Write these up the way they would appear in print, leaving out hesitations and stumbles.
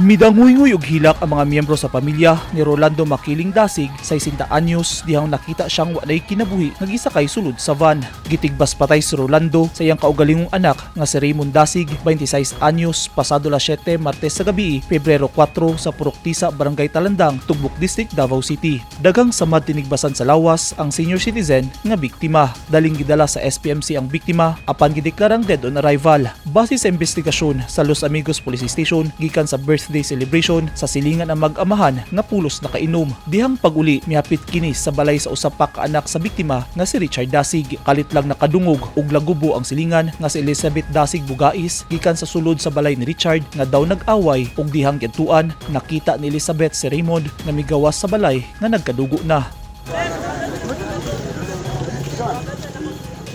Midanguynguy og hilak ang mga miyembro sa pamilya ni Rolando Makiling Dasig, 60 anyos, dihang nakita siyang walay kinabuhi nga gisakay sulod sa van. Gitigbas patay si Rolando sa iyang kaugalingong anak nga si Raymond Dasig, 26 anyos, pasado las 7 Martes sa gabi, Pebrero 4, sa Purok Tisa, Barangay Talandang, Tugbok District, Davao City. Daghang samad tinigbasan sa lawas ang senior citizen nga biktima. Daling gidala sa SPMC ang biktima apan gideklarang dead on arrival. Base sa investigasyon sa Los Amigos Police Station, gikan sa birthday celebration sa silingan ang mag-amahan nga pulos nakainom. Dihang pag-uli, mihapit kini sa balay sa usa pa ka anak sa biktima nga si Richard Dasig. Kalit lang nakadungog og lagubo ang silingan nga si Elizabeth Dasig Bugais gikan sa sulod sa balay ni Richard nga daw nag-away, ug dihang giadtuan, nakita ni Elizabeth si Raymond nga migawas sa balay nga nagkadugo na.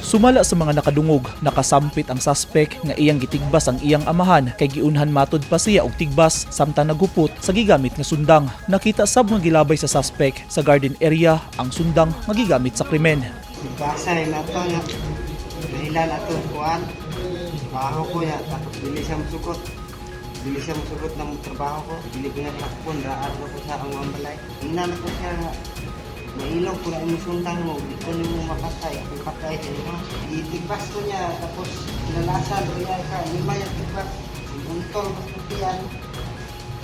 Sumala sa mga nakadungog, nakasampit ang suspect nga iyang gitigbas ang iyang amahan kay giunhan matod pa siya og tigbas samtang nagupot sa gigamit nga sundang. Nakita sab nga gilabay sa suspect sa garden area ang sundang nga gigamit sa krimen. Basa rin na ito nga. Dahilan atong kuan. Trabaho ko ya. Tapos dili siya musugot. Dili siya musugot ng trabaho ko. Dili ko na takpon. Raar ko sa ang mga balay. Ingnan ko siya nga. Mailog ko na imong sundang mo. Di ko nimo mapatay. Ako patay sa imo. Itigbas ko niya. Tapos nalasan ko niya ka. Lima yung tigbas. Untol ko sa tiyan.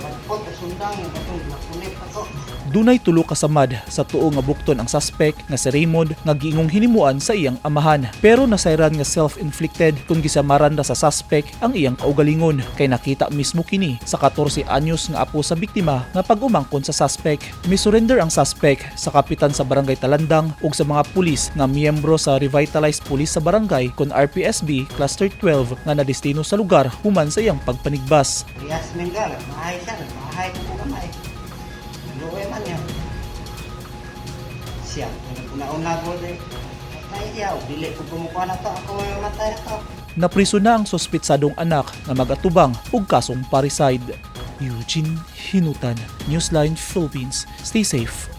Lagpot ang sundang. Atong napunit ako. Dunay tulo ka samad sa tuo nga bukton ang suspect nga si Raymond nga giingong hinimuan sa iyang amahan. Pero nasayran nga self-inflicted kung gisamaran ra sa suspect ang iyang kaugalingon kay nakita mismo kini sa 14 anyos nga apo sa biktima nga pag-umangkon sa suspect. Misurrender ang suspect sa kapitan sa Barangay Talandang ug sa mga pulis nga miyembro sa Revitalized Police sa Barangay kon RPSB Cluster 12 nga nadestino sa lugar human sa iyang pagpanigbas. Yasmin ka, nagmahay siya, nagmahay ko ko kamay. Naluwi man niya. Siya, una-una ko din. Patay siya, o dili ko kumukuha na to, ako may matay na to. Napriso na ang suspitsadong anak nga magatubang og kasong parricide. Eugene Hinutan, Newsline Philippines. Stay safe.